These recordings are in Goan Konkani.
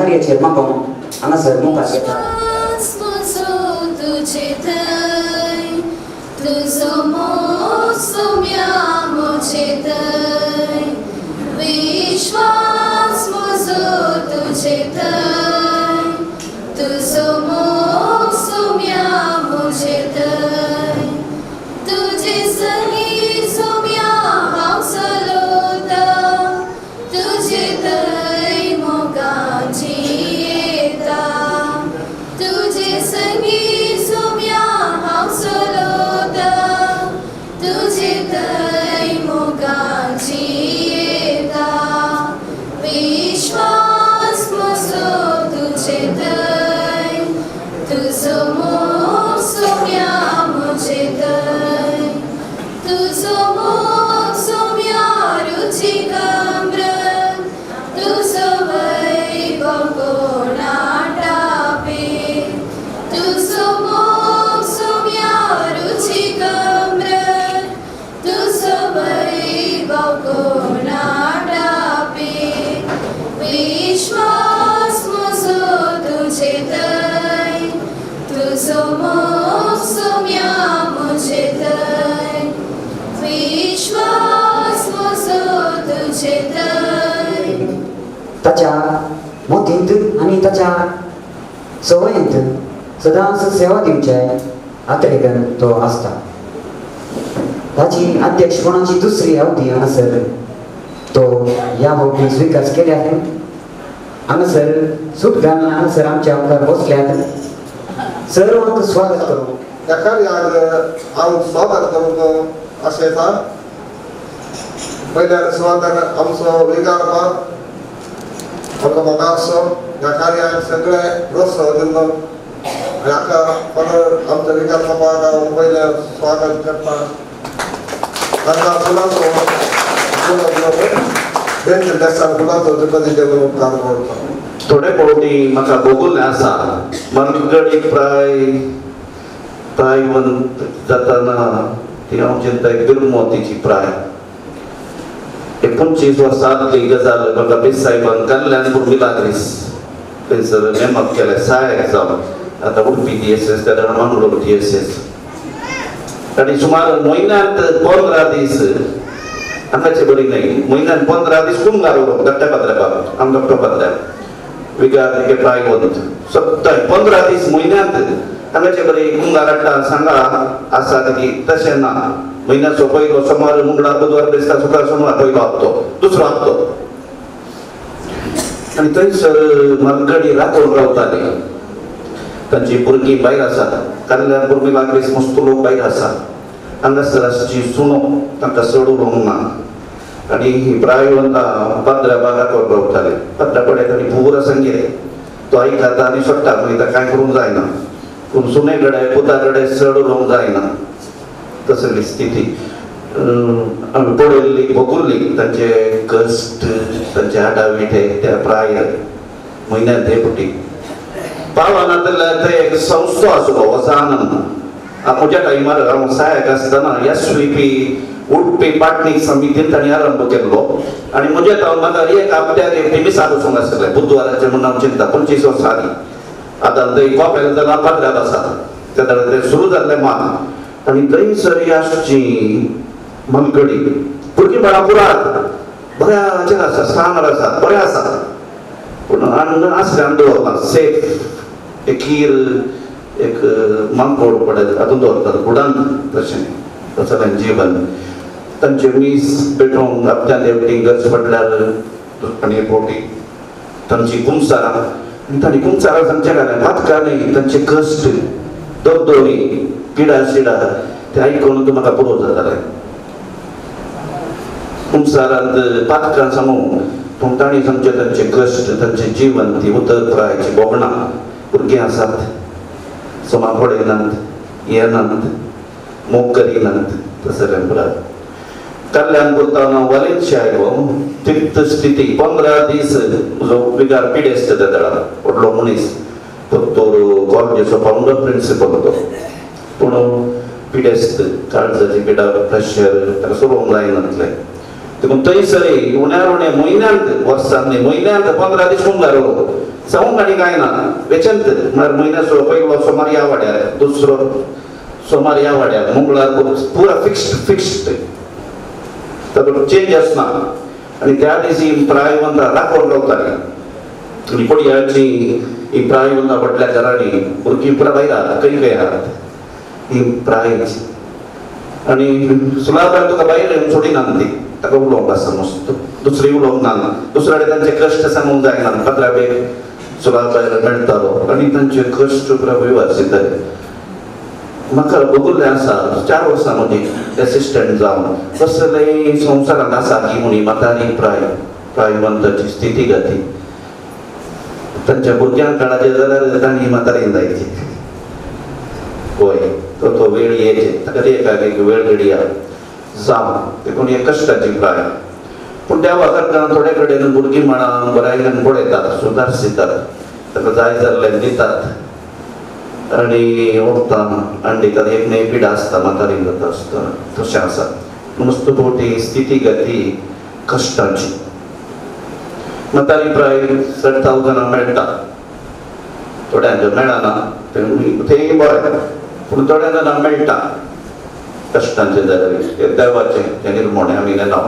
कार्याचेर म्हाका हांगासर मुखार घेता. विश्वास म्हजो तुजे थंय, तुजो मोग सोम्या म्हजे थंय, तुजे संगी सोम्या हांव चलता, तुजे थंय मोगाची येता, तुजे संगी सोम्या हांव चलता, तुजे थंय मोगाची येता. विश्वास म्हजो तुजे थंय, तुजो मोग सोम्या म्हजे थंय, तुजो मोग सोम्या रुचीक अमृत, तुजो वैभव कोणा टापे, तुजो मोग सोम्या रुचीक अमृत, तुजो वैभव कोणा टापे. विश्वास म्हजो तुजे थंय, तुजो मोग सोम्या म्हजे थंय, विश्वास म्हजो तुजे थंय. ताच्या मोतींत आनी ताच्या संवयेंत सदांच सेवा दिवचे आतरेकन तो आसता. ताची अध्यक्षपणाची दुसरी अवधी हांगासर तो ह्या फावटी स्विकार केले आहे. हांगासर सूट घालून हांगासर आमच्या मुखार बसल्यात सर्वांक स्वागत करूं. ह्या कार्याक हांव स्वागत करूंक आशेता. पयल्या सुवातान आमचो विगार आमचो मोगासो ह्या कार्याक सगळे प्रोत्साहन दिल्लो आनी हाका परत आमच्या विगार बाबाक हांव पयलें स्वागत करता. तांकां फुलांचो बेंच देसान फुलांचो तुका दिले उपकार करता. थोडे फावटी म्हाका भोगून आसा मनगडी प्राय प्रायवंत जाताना ती हांव चिंता एक बिरमोतीची प्राय 25 वर्सांतली गजाल म्हाका बेस साहेबान कल्याणपूर मिलाग्रीस थंयसर नेमक केलें सहायक जावन. आतां उडपी डी एस एस त्या मंगळूर डी एस एस आनी सुमार म्हयन्यांत 15 दीस हांगाचे बरी न्हय म्हयन्यांत 15 दीस कुमगार उरोवप धाकट्या पाद्र्याक आम धाकटो पाद्र्याक विगार प्रायवंत सत्ताय 15 दीस म्हयन्यांत हांगाचे बरे कुमगार हाडटा सांगा आसा की तशें ना. म्हयन्याचो पयलो सोमार मंगळार बुधवार बेस्तार शुक्रार सोमार पयलो हप्तो दुसरो हप्तो आनी थंयसर मालगडी राखून रावताली. तांची भुरगीं भायर आसात कल्याणपूर मिलाग्रीस मस्त लोक भायर आसा. हांगासर आसची सुनो तांकां चड उलोवंक ना आनी ही प्रायवंता पाद्र्या राखून रावताले. पाद्र्या कडेन तांणी पुरा सांगिल्लें तो आयकता आनी सोडटा मागीर ताका कांय करूंक जायना पूण सुने कडेन पुता कडेन चड उलोवंक जायना. तसली स्थिती आमी पळयल्ली भोगुल्ली तांचे कश्ट तांचे आडाविटे त्या प्राय म्हयन्यांत हे फुटी पावना जाल्यार ते एक संस्था आसलो वजानन. म्हज्या टायमार हांव सहायक आसतना एस वी पी उडपी पाटणीक समितीन तांणी आरंभ केल्लो आनी म्हज्या तावन म्हाका एक हप्त्याक एक मिसाक वचूंक आसलें बुधवाराचें म्हूण हांव चिंता 25 वर्सां आदीं. आतां थंय कॉपेल जाल्यार पाद्र्याक आसा तेन्ना तें सुरू जाल्लें मात आनी थंयसर आसची मनगडी भुरगीं बाळां पुरात बऱ्या हाचेर आसा स्थानार आसा बरें आसा पूण आसल्यान दवरला सेफ एक कीर एक मांकोड पडत हातूंत दवरतात कुडान तशें तसलें जीवन तांचे मीस पेटोवंक हप्त्यांत एकटी गरज पडल्यार आनी एक फावटी तांची कुमसारां आनी तांणी कुमसारां सांगचें घालें पातकां न्ही तांचे कश्ट दगदोरी पिडा शिडा ते आयकून म्हाका पुरो जातालें. कुमसारांत पातकां सांगू पूण तांणी सांगचें तांचे कश्ट तांचें जीवन ती उतर प्रायची भोगणां भुरगीं आसात समा पळयनात येनात मोग करिनात तसलें पुराय. कल्याण करतना वालेन्शिया आयलो तिक्त स्थिती 15 दीस म्हजो विगार पिडेस्त त्या दळार व्हडलो मनीस दोतोर कॉलेजीचो फावंडर प्रिंसिपल तो पूण पिडेस्त काळजाची पिडा प्रेशर ताका सोडोवंक जायनातलें. देखून थंयसर उण्यार उणे म्हयन्यांत वर्सांनी म्हयन्यांत 15 दीस मुंगार सांगूंक आनी कांय ना वेचंत म्हळ्यार म्हयन्याचो पयलो सोमार ह्या वाड्यार, दुसरो सोमार ह्या वाड्यार, मंगळार पुरा फिक्स्ड फिक्स्ड तातूंत चेंज आसना. आनी त्या दिसी प्रायवंत राखोवन रावताली आनी कोडयाची ही प्रायवंत व्हडल्या घरांनी भुरगीं पुरा भायर आहात खंय खंय आहात ही प्रायची. आनी सुलाभार तुका भायर येवन सोडिनात ती ताका उलोवंक आसा मस्त दुसरी उलोवंक ना दुसऱ्या कडेन तांचे कश्ट सांगूंक जायना. पत्राबेक सुलाभायर मेळटालो आनी तांचे कश्ट पुरा विवासिताले. म्हाका भोगुल्लें आसा 4 वर्सां मदीं एसिस्टंट जावन कसलेय संवसारांत आसा की म्हणी म्हातारी प्राय प्रायवंताची स्थिती गती तांच्या भुरग्यांक काळाचेर जाल्यार तांणी म्हातारेन जायची. हय तो तो वेळ येचे ताका एकाक एक वेळ घडया जावं देखून हे कश्टाची प्राय. पूण त्या वाठारांत थोडे कडेन भुरगीं म्हळां बऱ्या पळयतात सुदारसितात ताका जाय जाल्लें दितात आनी वखदां आनी दितात. एक न्हय पिडा आसता म्हातारी जाता आसतना तशें आसा. मस्त फावटी स्थिती गती कश्टांची. म्हातारी प्राय 60,000 मेळटा थोड्यांक मेळना तेंय बरें पूण थोड्या जाणांक मेळटा कश्टांचें जाल्यार देवाचें तें निर्मोणें आमी नेना.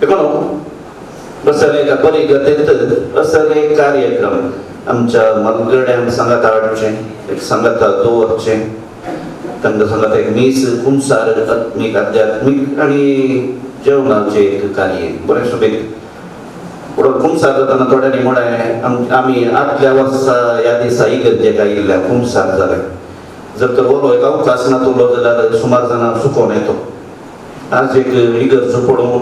देखून असले एका बरी गतींत असले कार्यक्रम आमच्या मनगड्यांक सांगाता हाडचें, एक सांगाता दवरचें, तांकां सांगाता एक मीस कुमसार आत्मीक आध्यात्मीक आनी जेवणाचें एक कार्य बरें सोबीत. पूण कुमसार जातना थोड्यांनी म्हळें आमी आदल्या वर्सा ह्या दिसा इगर्जेक आयिल्ल्या कुमसार जालें. जर तर ओलो एक अवकाश ना तुलो जाल्यार सुमार जाणां सुकोवन येतो. आज एक इगर्ज पडूं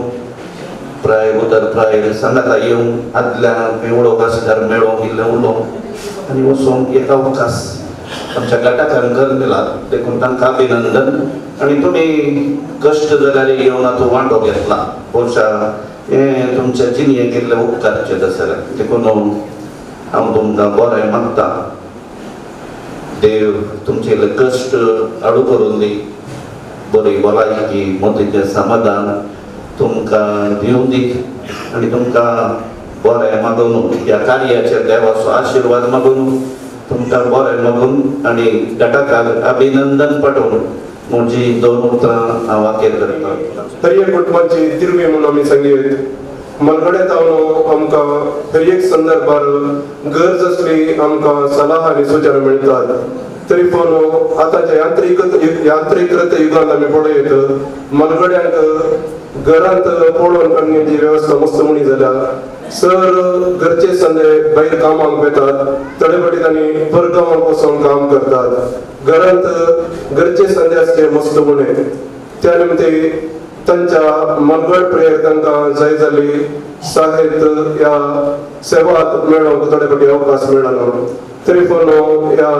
प्राय उतर प्राय सांगाता येवन आदल्या उलोवंक आसल्यार मेळोवंक इल्लें उलोवंक आनी वचोंक एक अवकाश आमच्या गटाकान करून दिला देखून तांकां अभिनंदन. आनी तुमी कश्ट जाल्यार येवन आतां वांटो घेतला पोशा हें तुमच्या जिणेक इल्लें उपकारचें जाल्यार देखून हांव तुमकां बरें मागता. देव तुमचे इल्ले कश्ट हाडू करून दी, बरी भलायकी मतीचें समाधान तुमकां दिवं दी आनी तुमकां बरें मागून ह्या कार्याचेर देवाचो आशिर्वाद मागून तुमकां बरें मागून आनी गटाकाक अभिनंदन पाठोवन म्हजी 2 उतरां हांव वाक्य करतां. हर एक कुटुंबाची दिर्वी म्हणून आमी सांगीत मलगड्या जावन आमकां हर एक संदर्भार गरज आसली आमकां सलाह आनी सुचना मेळटात. तरी पण आतांच्या यांत्रिकृत युगांत आमी पळयत मलगड्यांक घरांत पळोवन काडण्याची वेवस्था मस्त उणी जाल्या. सर घरचे संदे भायर कामाक वेतात, थोडे फावटी तांणी परगांवाक वचोन काम करतात. घरांत घरचे संदे आसचे मस्त उणे. त्या निमती तांच्या मनगड प्रेयर तांकां जाय जाल्ली साहित्य ह्या सेवात मेळोवंक थोडे फावटी अवकाश मेळना. तरी पण ह्या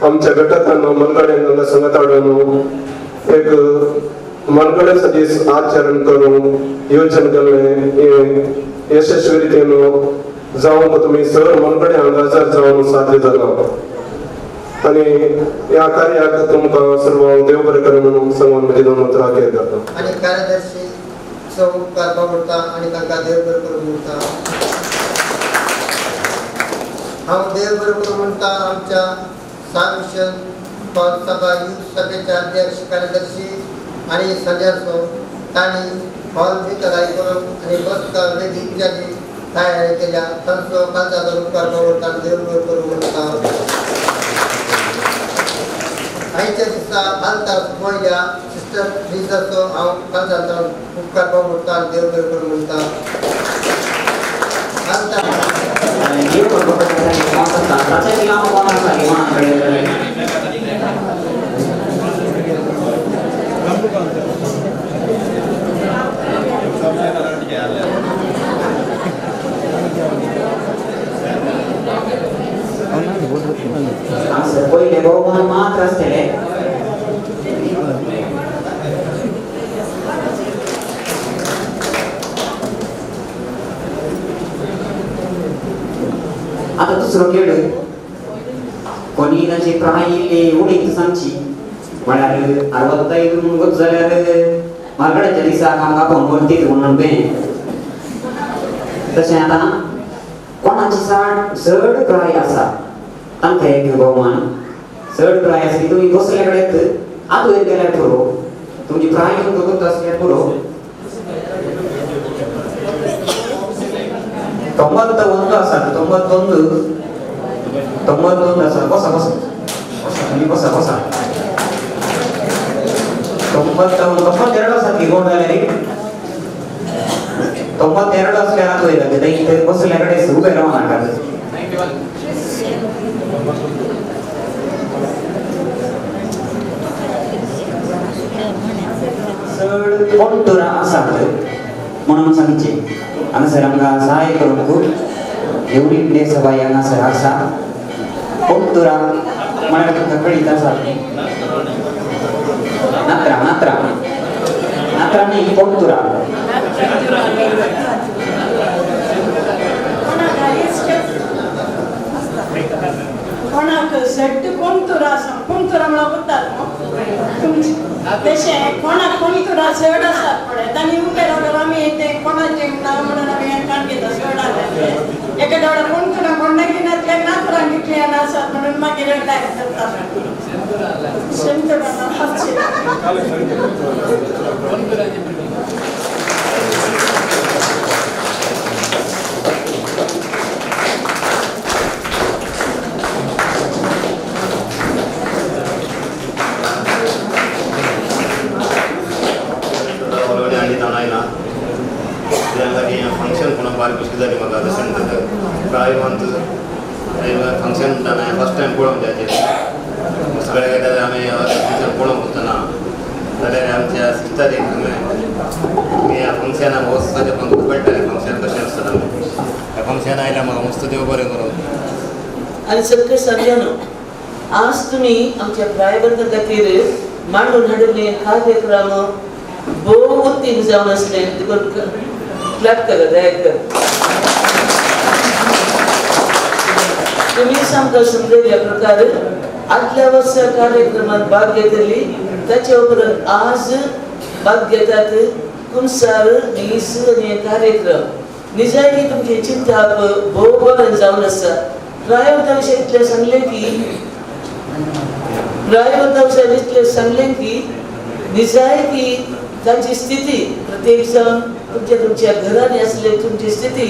आमच्या घटकांनो मनगड्यांक हांगा सांगात हाडून एक मनगड्याचो दीस आचरण करून योजन केल्लें हें यशस्वी रितीन जावंक तुमी सर मनगडे हांगासर जावन साध्य जालां. आनी ह्या कार्याक तुमकां सर्वांक देव बरें करूं म्हणून सांगून म्हजी 2 उतरां अखेर करता. आनी कार्यदर्शी सो उपकार उरता आनी तांकां देव बरें करूं म्हणटा. हांव देव बरें करूं म्हणटा आमच्या सान मिशन सभा यूथ सभेचे अध्यक्ष कार्यदर्शी आनी संजय तांणी हॉल वितराय करून आनी बसका वेदी इत्यादी तयारी केल्या तांचो कालचाचो उपकार दवरता देव बरें करूं म्हणटा. आयच्या दिसा आलतार पयल्या सिस्टर लिजाचो हांव कालचाचो उपकार दवरता आनी देव बरें करूं म्हणटा. आलतार पयले भोवमान मात्र आसतले. आतां दुसरो खेळ कोणी ताची प्राय इल्ली उणीक सांगची म्हळ्यार 65 म्हणून जाल्यार मालगड्याच्या दिसाक आमकां आपोवन व्हरतीत म्हणून बें तशें आतां कोणाची साठ चड प्राय आसा तांकां एक भोवमान. चड प्राय आसली तुमी बसल्या कडेन आत वयर गेल्यार पुरो, तुमची प्राय तुमकां करता आसल्यार पुरो. 91 आसा, 91 91 आसा. बसा बसा बसा तुमी बसा बसा. 92 आसा की कोण जाल्यार 92 असल्यार आत वयर जाता. थंय बसल्या कडेन उबें रावनाका. चड कोणतुरां आसात म्हणून सांगचें हांगासर आमकां सहाय करूंक एवरी डे सभाय हांगासर आसा. कोणतुरां म्हळ्यार तुमकां कळीत आसा. नात्रां नात्रां नात्रां न्ही, कोणतुरां. कोणाक सेट कोणतुरा आसा, कोणतुरा म्हळ्यार उरतात तशें कोणाक कोणतुरा चड आसात पळय तांणी उबे रावल्यार आमी तें कोणाचें ना म्हणून आमी काण घेता चड आसले एका वेळार कोणतुरा कोणाक नासले नातरां कितलीं आसात म्हणून मागीर लायक करता. फंक्शन कोण बारीक खुशी जाली म्हाका तशें प्रायवंत फंक्शन म्हणटा हांवें फर्स्ट टायम पळोवंक जाय. सगळे गेल्यार आमी फंक्शन पळोवंक वचना जाल्यार आमच्या सिस्टरीक तुमी ह्या फंक्शनाक वचपाचें कळटालें फंक्शन कशें आसता. ह्या फंक्शन आयल्यार म्हाका मस्त देव बरें करूं. आनी सगळे सगळ्यांनो आज तुमी आमच्या प्रायवंता खातीर मांडून हाडिल्ले कार्यक्रम भोव उत्तीम जावन आसले. देखून क्लॅप करा, दया कर. तुम्ही आमकां समजयल्ल्या प्रकार आदल्या वर्सा कार्यक्रमात भाग घेतली, ताच्या उपरांत आज भाग घेतात कुमसार मीस आनी कार्यक्रम निजायकी तुमचे चिंताप भोव बरें जावन आसा. प्रायवंता विशयी इतलें सांगलें की प्रायवंता विशयी इतलें सांगलें की निजायकी तांची स्थिती प्रत्येक जावन तुमच्या तुमच्या घरांनी आसले तुमची स्थिती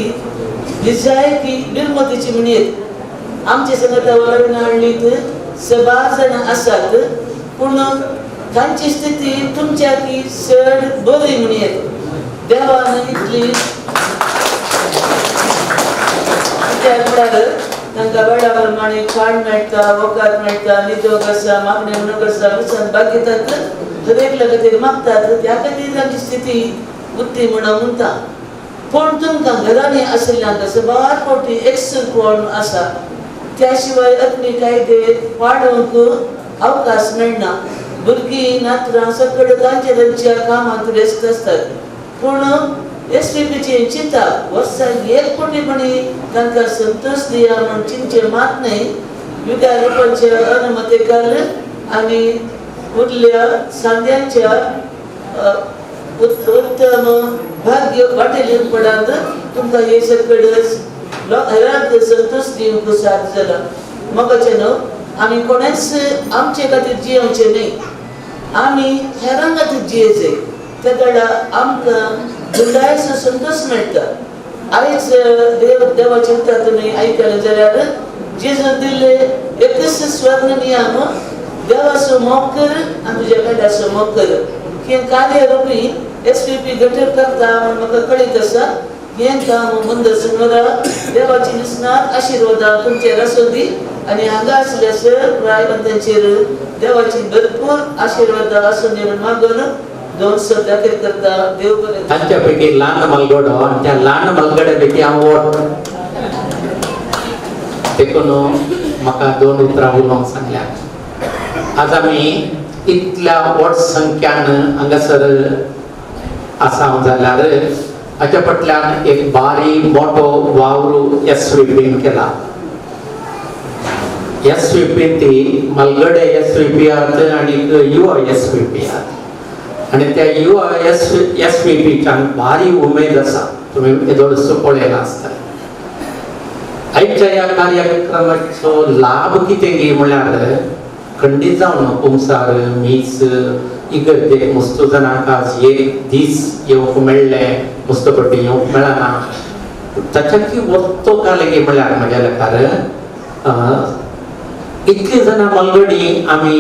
निजायकी निर्मतीची म्हणयेत. आमचे संगता वळण हाडलीत सबार जाणां आसात पूण तांची स्थिती तुमच्या की चड बरी म्हणयेत. देवान इतली कित्याक म्हळ्यार तांकां वेळा प्रमाणे खाण मेळटा, वखद मेळटा, निदोग आसा, मागणें म्हणूंक आसा, विचार भागयतात, दरेकल्या खातीर मागतात. त्या खातीर तांची स्थिती उत्ती म्हणून म्हणटा. पूण तुमकां घरांनी आशिल्ल्यांक सबार फावटी एक्सर कोण आसा त्या शिवाय अग्नी कायदे वाडोवंक अवकाश मेळना. भुरगीं नातरां सगळे तांचे तांच्या कामांत व्यस्त आसतात. पूण एस पी पीची चिंता वर्साक एक कोटीपणी तांकां संतोष दिया म्हूण चिंतचें मात न्हय. विकार लोकांच्या अनुमतेकार आनी उरल्या सांद्यांच्या उत्तम भाग्य वाटेल पडात तुमकां हे सगळे हेरांक संतोष दिवंक साथ जाला. म्हाका न्हू आमी कोणेच आमचे खातीर जियोवचें न्हय, आमी हेरां खातीर जियेचें. त्या वेळार आमकां गुंडायचो संतोष मेळटा. आयज देव देवाचे उतर तुमी आयकलें जाल्यार जेजून दिल्ले एकच स्वर्ण नियम, देवाचो मोग कर आनी तुज्या कडल्याचो मोग कर. हें कार्य रुपी एस पी पी घटक करता म्हूण म्हाका कळीत आसा. हें काम मंद सुनवरा देवाची निसनात आशिर्वादां तुमचेर आसूं दी आनी हांगा आसल्या सर प्रायवंतांचेर देवाची भरपूर आशिर्वादां आसूं दी म्हूण मागून दोन शब्द दाखल करता. देव बरें. तांच्या पैकी ल्हान मलगडो आनी त्या ल्हान मलगड्या पैकी हांव वोट देखून म्हाका दोन उतरां उलोवंक सांगल्या. आज आमी इतल्या व्हड संख्यान हांगासर आसा जाल्यार हाच्या फाटल्यान एक बारी मोठो वावर एस व्ही पीन केला. एस व्ही पीन ती मलगडे एस व्ही पी आहात आनी युवा एस व्ही पी आहात आनी त्या you S S V पीच्यान भारी उमेद आसा. तुमी येदोळसो पळयला आसता. आयच्या ह्या कार्यक्रमाचो लाभ कितें गी म्हळ्यार खंडीत जावन कुमसार मीस इगर्जेक मस्तू जाणांक आज एक दीस येवंक मेळ्ळें, मस्त पट्टी येवंक मेळना. ताच्याकी वत्तो काल गी म्हळ्यार म्हज्या लेखार इतली जाणां मलगडी आमी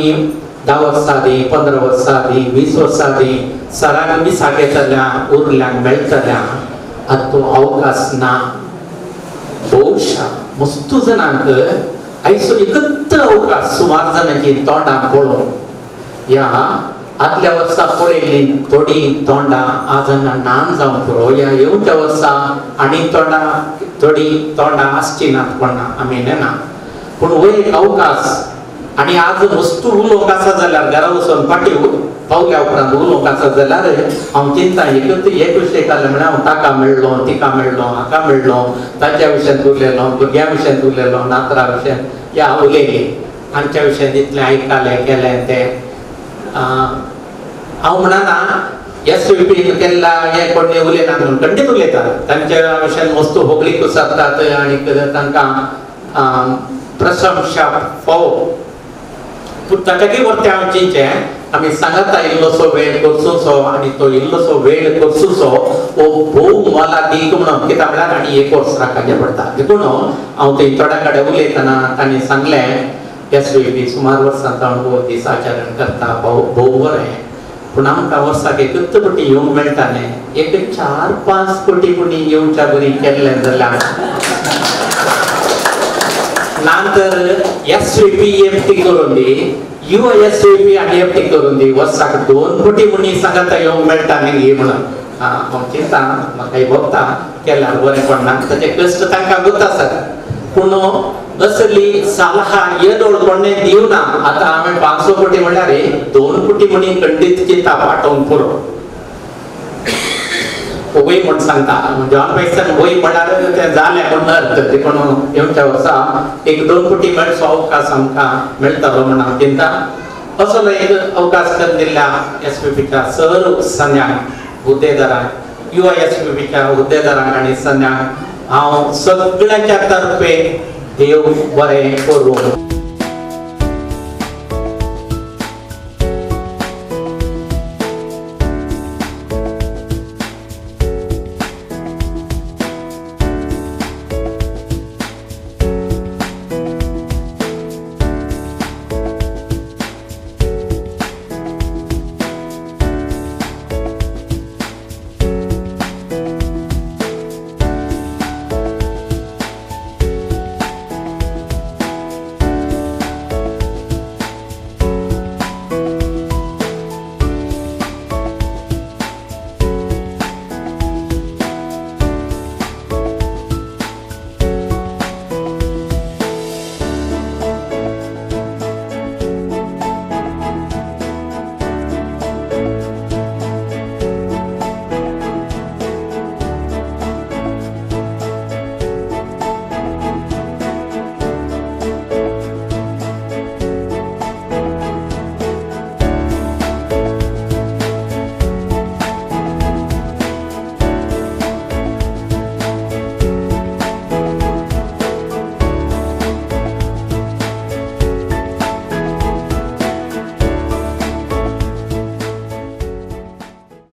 10 वर्सां आदीं, 15 वर्सां आदीं, 20 वर्सां आदीं सरांक मिसाक येतल्या उरल्यांक मेळटल्या आतां तो अवकाश ना. बहुशा मस्तू जाणांक आयचो एकत्र अवकाश सुमार जाणांची तोंडां पळोवन ह्या आदल्या वर्सा पळयल्लीं थोडीं तोंडां आज हांगा नान जावंक पुरो. ह्या येवच्या वर्सा आनी तोंडां थोडीं तोंडां आसचीं नात कोणा आमी नेना, पूण हो एक अवकाश. आनी आज वस्तू उलोवंक आसा जाल्यार घरा वचून फाटीं पावल्या उपरांत उलोवंक आसा जाल्यार हांव चिंता एकच एक विशय काडले म्हळ्यार हांव ताका मेळ्ळो, तिका मेळ्ळो, हाका मेळ्ळो, ताच्या विशयांत उलयलो, भुरग्यां विशयांत उलयलो, नातरां विशयांत ह्या उलयली, हांच्या विशयांत इतलें आयकलें केलें तें. हांव म्हणना एस व्ही पी केल्ला हें कोण उलयना म्हणून, खंडीत उलयतात तांच्या विशयान वस्तू होगळीक सारतात आनी तांकां प्रशंसा फावो. पूण ताच्याकी वरतें हांव चिंतचें आमी सांगता इल्लोसो वेळ करचोसो आनी तो इल्लोसो वेळ करचोसो हो भोव मोलादीक म्हणून कित्याक म्हळ्यार आनी एक वर्स राखचें पडटा. देखून हांव थंय थोड्या कडेन उलयतना तांणी सांगलें एस व्ही पी सुमार वर्सां जावन हो दीस आचरण करता, भोव बरें, पूण आमकां वर्साक एकच पटी येवंक मेळटा न्ही, एक 4-5 कोटी कोणी येवच्या बरी केल्लें जाल्यार ना तर S V P F T करून दी, यू एस व्ही पी आनी एफ टी करून दी, वर्साक 2 कोटी म्हणी सांगता येवंक मेळटा न्ही म्हणून हांव चिंता म्हाका भोगता केल्यार बरें पडना. ताचे कश्ट तांकां गोत आसात, पूण असली सलाहा येदोळ कोणें दिवना. आतां हांवें 500 कोटी म्हणल्यार 2 कोटी म्हणी खंडीत चिंता पाठोवंक पुरो वय म्हण सांगता जॉन पैसान वय म्हळ्यार तें जालें म्हण अर्थ. देखून येवच्या वर्सा 1-2 कोटी मेळचो अवकाश आमकां मेळटलो म्हण हांव चिंता. असलो एक अवकाश करून दिल्ल्या एस व्ही पीच्या सर्व सन्यांक, हुद्देदारांक, you I S V पीच्या हुद्देदारांक आनी सन्यांक हांव सगळ्यांच्या तर्फे देव बरें करूं.